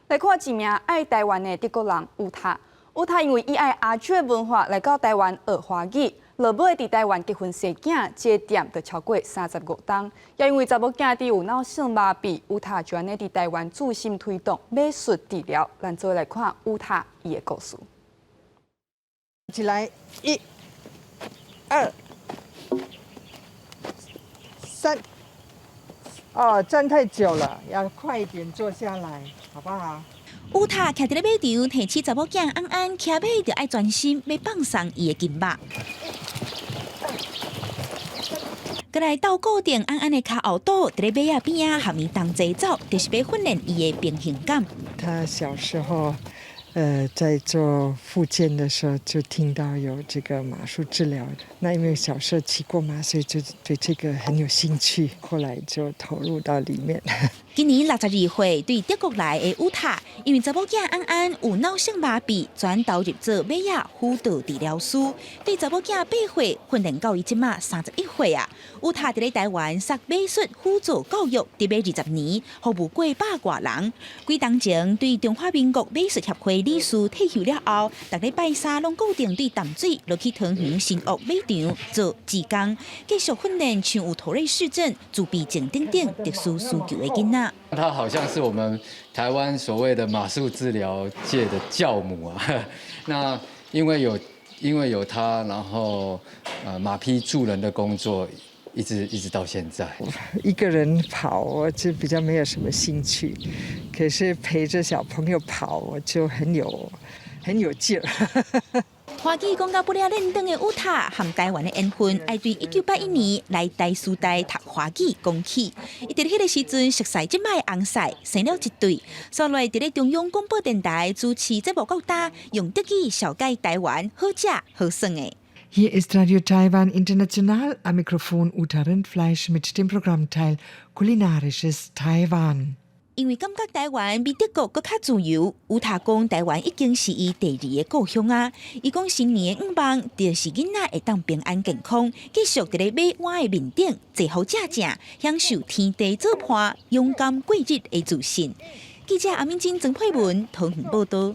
來看一名愛台灣的德國人烏塔，烏塔因為伊愛亞洲的文化來到台灣學華語，落尾佇台灣結婚生囝，這店就超過35冬。也因為查某囝佇有腦性麻痹，烏塔就按呢佇台灣自心推動馬術治療。咱做伙來看烏塔伊的故事。起來，一、二、三。哦，站太久了，要快一點坐下來，好不好？烏塔徛佇咧馬場，提起查某囝安安騎馬，就愛專心欲放鬆伊的筋肉。閣來鬥固定安安的跤後肚，佇咧馬仔邊仔含伊同齊走，就是欲訓練伊的平衡感。他小時候，在做復健的時候，就聽到有這個馬術治療。那因為小時候騎過馬，所以就對這個很有興趣。後來就投入到裡面。今年62歲，對德國來的烏塔，因為查某囝安安有腦性麻痹，轉投入做馬仔輔導治療師。對查某囝8歲訓練到伊這馬31歲啊。烏塔佇咧台灣設馬術輔助教育，佇欲20年，服務過百外人。幾冬前對中華民國馬術協會理事退休了後，逐禮拜三攏固定對淡水落去桃園新屋馬場做志工，繼續訓練像有妥瑞氏症、自閉症等等特殊需求的囡仔。他好像是我們台灣所謂的馬術治療界的教母啊。那因為有他，然後馬匹助人的工作一直一直到現在。一個人跑我就比較沒有什麼興趣，可是陪着小朋友跑我就很有勁兒。華語講到不了練轉的烏塔，和台灣的緣分，愛對1981年來台師大讀華語講起。伊佇彼個時陣熟似這擺翁婿，生了一對。後來佇咧中央廣播電臺主持節目到今，用德語紹介台灣好食好耍的。 Hier ist Radio Taiwan International, am Mikrofon Uta Rindfleisch mit dem Programmteil Kulinarisches Taiwan。因為感覺台灣比德國閣較自由，烏塔講台灣已經是伊第二个故鄉啊。伊講新年的願望就是囡仔會當平安健康，繼續佇咧馬鞍的面頂坐好正正，享受天地做伴、勇敢過日的自信。記者阿敏晶、曾佩文桃園報道。